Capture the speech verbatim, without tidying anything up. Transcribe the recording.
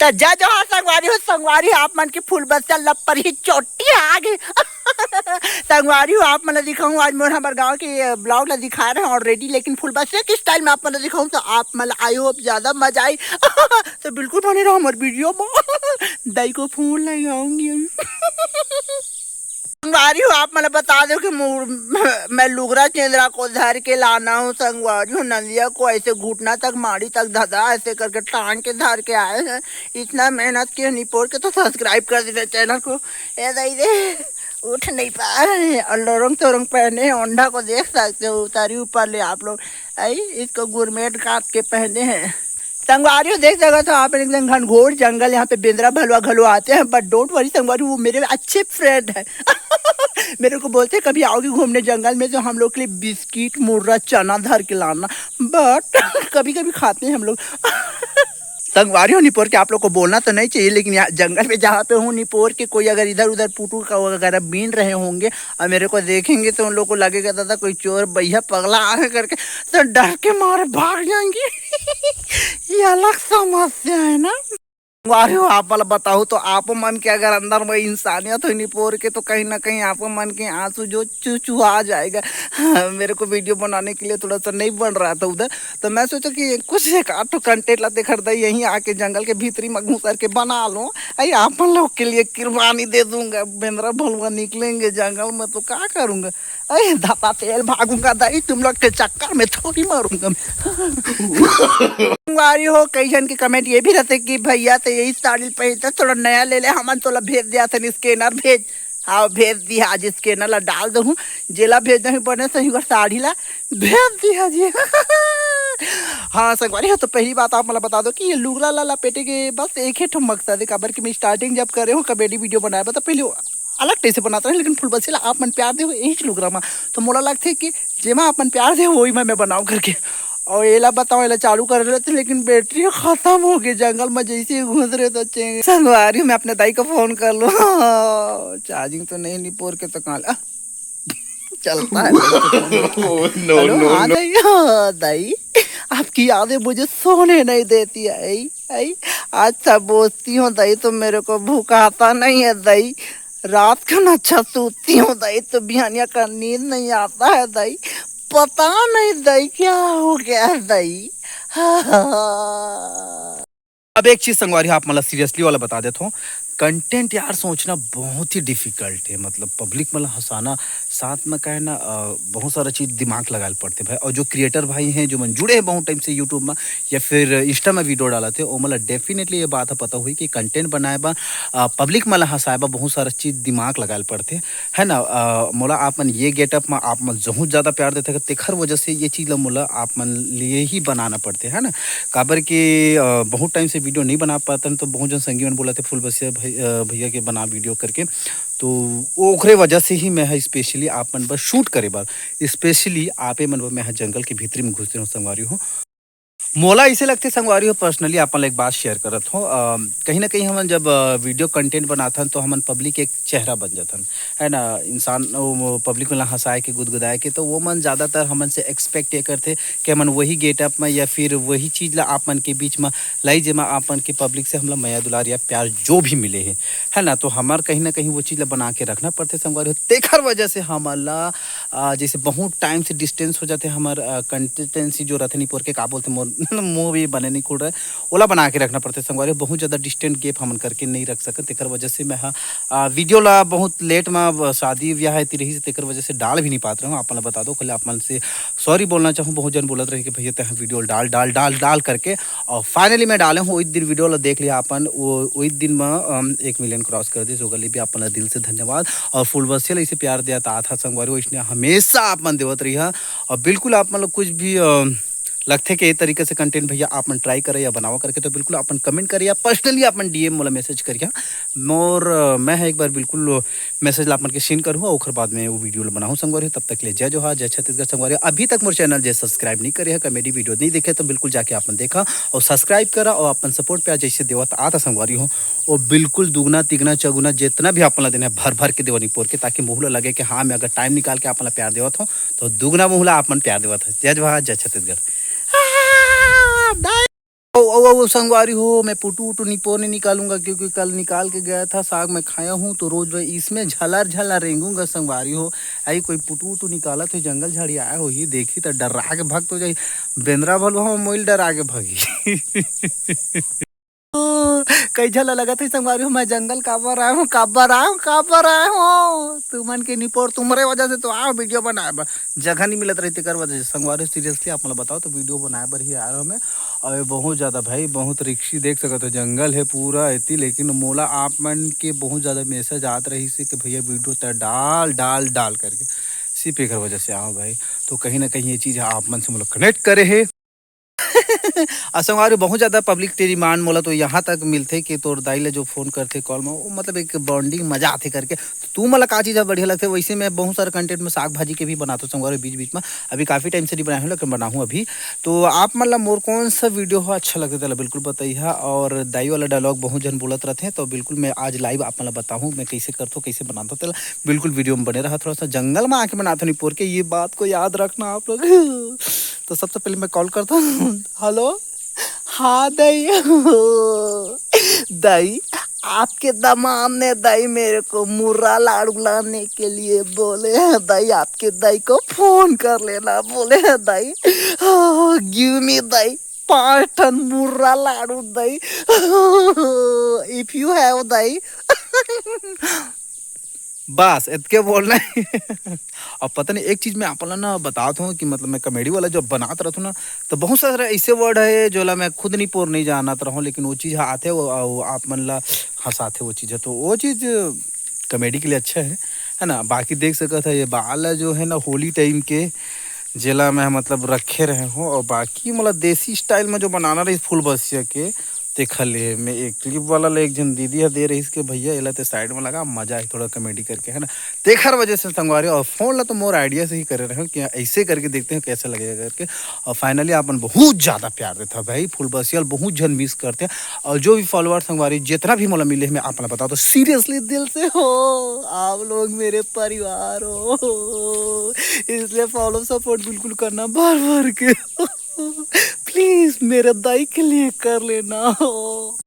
त जय जोहार संगवारी हो, संगवारी हो, आप मन के फूलबसिया लपरही चोटी आ गे। संगवारी हो, आप मन ल दिखाऊं, आज मोर हमर गांव के, अ, ब्लॉग ल दिखा रहे हैं ऑलरेडी, लेकिन फूलबसिया के स्टाइल में आप मन ल दिखाऊं, तो आप मन ल, आई होप, ज्यादा मजा आई। तो बिल्कुल बने रहो हमर वीडियो में। दाई को फोन लगाऊंगी अभी। संगवारी हो, आप मन ल बता दो कि मुर-, मैं लुगरा चेंदरा को धर के लाना हूँ। संगवारी हो, नंदिया को ऐसे घुटना तक, माड़ी तक धदा ऐसे करके टांग के धर के आए हैं। इतना मेहनत किए निपोर के, तो सब्सक्राइब कर दीजिए चैनल को। ए दाई रे, उठ नहीं पा रहे हैं। और लोरंग तोरंग पहने हैं, ओंढा को देख सकते हो, उतारी ऊपर ले आप लोग। आई, इसको गुरमेट काट के पहने हैं। संगवारी हो, देख सकते हो आप, एकदम घनघोर जंगल, यहाँ पे बेंदरा भलवा घलो आते हैं, but don't worry संगवारी, वो मेरे अच्छे फ्रेंड है। मेरे को बोलते हैं, "कभी आओगी घूमने जंगल में, तो हम लोग के लिए बिस्किट, मुर्रा, चना धर के लाना।" बट कभी कभी खाते हैं हम लोग। संगवारी हो, निपोर के आप लोग को बोलना तो नहीं चाहिए, लेकिन यहाँ जंगल में जहाँ पे हूँ निपोर के, कोई अगर इधर उधर पुटू का वगैरह बीन रहे होंगे और मेरे को देखेंगे, तो उन लोग को लगेगा, "दादा, कोई चोर भैया पगला आ है," करके, तो डर के मारे भाग जाएंगे। ये अलग समस्या है ना। संगवारी हो, आप वाला बताओ तो, आप मन के अगर अंदर में इंसानियत हो निपोर के, तो कहीं ना कहीं आप मन के आंसू जो चुचुआ जाएगा। हाँ, मेरे को वीडियो बनाने के लिए थोड़ा सा नहीं बन रहा था उधर, तो मैं सोचा कि कुछ एक आध ठो कंटेंट ला देखर दई, यहीं आके जंगल के भीतरी में घुसर के बना लो। अरे, आप लोग के लिए कुर्बानी दे दूंगा, बेंदरा भलवा निकलेंगे जंगल में, तो क्या करूंगा? अरे दादा, तेल भागूंगा दाई, तुम लोग के चक्कर में थोड़ी मरूंगा मैं। संगवारी हो, कई जन के कमेंट ये भी रहते कि भैया तो यही साड़ी पहनता, थोड़ा नया ले ले, हमन तोला भेज दिया था स्कैनर भेज। हाँ, भेज दिया, आज स्कैनर ला डाल दहूँ, जेला भेज दहूँ बने सही ओकर साड़ी ला भेज दिया जी। हाँ संगवारी हो, तो पहली बात आप मला बता दो कि ये लुगरा ला लपेटे के बस एक ही ठो मकसद है, काबर कि मैं स्टार्टिंग जब करे हूँ कॉमेडी वीडियो बनाए बर, तो पहले अलग टाइप से बनाता रहे, लेकिन फुलबसिया ला आप मन प्यार दे हो यही लुगरा मा, तो मोला लगथे कि जेमा आप मन प्यार दे हो, वही मैं, मैं बनाऊं करके। और एला बताओ, एला चालू कर लेते, लेकिन बैटरी खत्म हो गई, जंगल में जैसे ही घुस रहे तो चेंगे। संगवारी, मैं अपने दाई को फोन कर लूं। चार्जिंग तो नहीं, निपोर के तो कहाँ ले-, आ, चलता है दाई को phone. Oh, no, hello, no, हाँ no। दाई, हाँ दाई, आपकी यादें मुझे सोने नहीं देती है। आई, आई, आज सब बोलती हूँ दाई, तो मेरे को भूख आता नहीं है दाई। रात का ना अच्छा सोती हूँ दाई, तो बिहानिया का नींद नहीं आता है दाई। पता नहीं दाई, क्या हो गया है दाई। अब एक चीज संगवारी, आप मतलब सीरियसली वाला बता देता हूँ, कंटेंट यार सोचना बहुत ही डिफिकल्ट है। मतलब पब्लिक मतलब हंसाना, साथ में कहे ना, अ, बहुत सारा चीज दिमाग लगाए पड़ते भाई। और जो क्रिएटर भाई हैं, जो मन जुड़े हैं बहुत टाइम से यूट्यूब में या फिर इंस्टा में वीडियो डालते हैं, वो मतलब डेफिनेटली ये बात है पता हुई कि कंटेंट बनाए बा, अ, पब्लिक मतलब हंसाए बा, बहुत सारा चीज दिमाग लगाए पड़ते, है ना। अ, मोला आप मन ये गेटअप में आप मन जहूँ ज्यादा प्यार देते हैं, तेखर वजह से ये चीज ला मोला आप मन लिए ही बनाना पड़ते, है ना। काबर के, अ, बहुत टाइम से वीडियो नहीं बना पातन, तो बहुत जन संगी मन बोलथे फुलबसिया भई-, अ, भैया के बना वीडियो करके, तो ओखरे वजह से ही मैं ह स्पेशली आप मन बर शूट करे बर, स्पेशली आपे मन बर मैं ह जंगल के भीतरी में घुसे हूँ संगवारी हो। मोला ऐसे लगथे संगवारी हो, पर्सनली आप मन ला एक बात शेयर करत हूँ, अ, कहीं ना कहीं हमन जब, अ, वीडियो कंटेंट बनाथन तो हमन पब्लिक के एक चेहरा बन जाथन, है ना। इंसान वो पब्लिक मन ला हंसाए के, गुदगुदाए के, तो वो मन ज्यादातर हमन से एक्सपेक्ट ये करथे कि हमन वही गेटअप में या फिर वही चीज ला आप मन के बीच में लाई, जेमा आप मन के पब्लिक से हमला मया दुलार या प्यार जो भी मिले हे, है ना। तो हमर कहीं ना कहीं वो चीज ला बना के रखना पड़थे संगवारी हो। तेखर वजह से हमन ला, आ, जैसे बहुत टाइम से डिस्टेंस हो जाथे हमर, आ, कंसिस्टेंसी जो रथे निपोर के, का बोलथे, मोर मुंह भी बने नहीं खुल रहा है, ओला बना के रखना पड़थे संगवारी हो। बहुत ज्यादा डिस्टेंट गैप हमन करके नहीं रख सकत, तेकर वजह से मैं हा, आ, वीडियो ला बहुत लेट में, अब शादी ब्याह है तिरही से, तेकर वजह से डाल भी नहीं पात रहूँ। आप मन ला बता दो, कल आप मन से सॉरी बोलना चाहूँ। बहुत जन बोलत रहे कि भैया तेहा वीडियो डाल, डाल, डाल, डाल करके, और फाइनली मैं डाले हूँ। वही दिन वीडियो ला देख लिया अपन, वो वही दिन में, अम, एक मिलियन क्रॉस कर दी, ओकर लिए भी आप मन ला दिल से धन्यवाद। और फुलबसिया ला इसे प्यार दिया था, था संगवारी, वो इसने हमेशा आप मन देवत रही है। और बिल्कुल आप मन ला कुछ भी, अम, लगथे कि ये तरीके से कंटेंट भैया आप मन ट्राई करे या बनावा करके, तो बिल्कुल आप मन कमेंट करे या पर्सनली आप मन डीएम मोला मैसेज करिया। मोर, अ, मैं ह एक बार बिल्कुल मैसेज ला आप मन के सीन करूँ, ओखर बाद में वो वीडियो ला बनाऊँ संगवारी हो। तब तक के लिए जय जोहार, जय छत्तीसगढ़ संगवारी हो। अभी तक मोर चैनल जे सब्सक्राइब नहीं करे है, कॉमेडी वीडियो नहीं देखे, तो बिल्कुल जाके आप मन देखा और सब्सक्राइब करा और अपन सपोर्ट प्यार जैसे देवत आता संगवारी हो, वो बिल्कुल दुगना, तिगना, चौगुना जितना भी आप मन ला देना है, भर भर के देवा निपोर के, ताकि मोहू ला लगे कि हाँ, मैं अगर टाइम निकाल के आप मन ला प्यार देवत हूँ, तो दुगना मोहू ला आप मन प्यार देवत है। जय जोहार, जय छत्तीसगढ़। आ, दाई। ओ, ओ, ओ, ओ, संगवारी हो, मैं पुटू उटू निपोर नहीं निकालूंगा, क्योंकि कल निकाल के गया था साग, मैं खाया हूँ। तो रोज रोज इसमें झलर झलर रेंगूंगा संगवारी हो। आई कोई पुटू उटू निकालत हो, जंगल झाड़ी आया हो, ही देखी तो डरा के भग तो जाई। बेंदरा भलो हम मोइल डरा के भगी। ओ, कई झला लगत है संगवारी हो, मैं जंगल काबर आया हूँ, काबर आया हूँ, काबर आया हूँ। तुमन के निपोर तुम्हरे वजह से तो आओ वीडियो बनाए बर, जगह नहीं मिलत रही, तेकर वजह से। संगवारी हो, सीरियसली आप मतलब बताओ तो वीडियो बनाए बर ही आ रहा हूँ मैं। और ये बहुत ज़्यादा भाई, बहुत रिक्शी देख सकत हो, जंगल है पूरा एती, लेकिन मोला आप मन के बहुत ज़्यादा मैसेज आत रही से कि भैया वीडियो त डाल डाल डाल करके, सिर्फ एकर वजह से आओ भाई। तो कहीं ना कहीं ये चीज़ आप मन से मोला कनेक्ट करे है। और संगवारी हो, बहुत ज़्यादा पब्लिक के डिमांड मोला तो यहाँ तक मिलथे कि तोर दाई ला जो फोन करथे कॉल में, वो मतलब एक बॉन्डिंग मजा आथे करके। तो तू मोला का चीज़ ह बढ़िया लगथे, वैसे मैं बहुत सारे कंटेंट में साग भाजी के भी बनाता हूँ संगवारी हो, बीच बीच में। अभी काफ़ी टाइम से नहीं बनाया हूँ, लेकिन बनाहूँ अभी। तो आप मन ला मोर कौन सा वीडियो हो अच्छा लगथे, तेला बिल्कुल बताइहा। और दाई वाला डायलॉग बहुत झन बोलत रहथे, तो बिल्कुल मैं आज लाइव आप मन ला बताहूँ मैं कैसे करथों, कैसे बनाथों, तेला बिल्कुल वीडियो में बने रहा। थोड़ा सा जंगल में आके बनाथों निपोर के, ये बात को याद रखना आप लोग। तो सबसे पहले मैं कॉल करता हूँ। हेलो, हाँ दाई। दाई, आपके दामाद ने दाई मेरे को मुर्रा लाडू लाने के लिए बोले हैं दाई, आपके दाई को फोन कर लेना बोले हैं दाई। गिव मी दाई पाँच ठन मुर्रा लाडू दाई, इफ यू हैव दाई। बस इतके बोलना है। अब पता नहीं, एक चीज मैं आप ला ना बतात हूँ कि मतलब मैं कॉमेडी वाला जब बनात रहता हूँ ना, तो बहुत सारे ऐसे वर्ड है जो ला मैं खुद नहीं पोर नहीं जानत रहूँ, लेकिन वो चीज ह आथे, वो, वो आप मन ला हंसाथे वो चीज है, तो वो चीज कॉमेडी के लिए अच्छा है, है ना। बाकी देख सकत है ये बाल जो है ना होली टाइम के, जेला मैं मतलब रखे रहे हूँ, और बाकी मतलब देसी स्टाइल में जो बनाना रही फूल बसिया के, तेखर लिए मैं एक क्लिप वाला ले एक झन दीदी ह दे रहीस के भैया एला ते साइड में लगा, मजा आही थोड़ा कॉमेडी करके, है ना। तेखर वजह से संगवारी, और फोन ला तो मोर आइडिया से ही करे रहे हो कि ऐसे करके देखते हैं कैसा लगेगा करके। और फाइनली आप मन बहुत ज़्यादा प्यार देता भाई, फूल बसिया ल बहुत झन मिस करते हैं। और जो भी फॉलोअर संगवारी जितना भी मोला मिले हैं, मैं आप मन ला बता दो सीरियसली दिल से हो, आप लोग मेरे परिवार हो, इसलिए फॉलो सपोर्ट बिल्कुल करना भर भर के। प्लीज मेरे दाई के लिए कर लेना हो।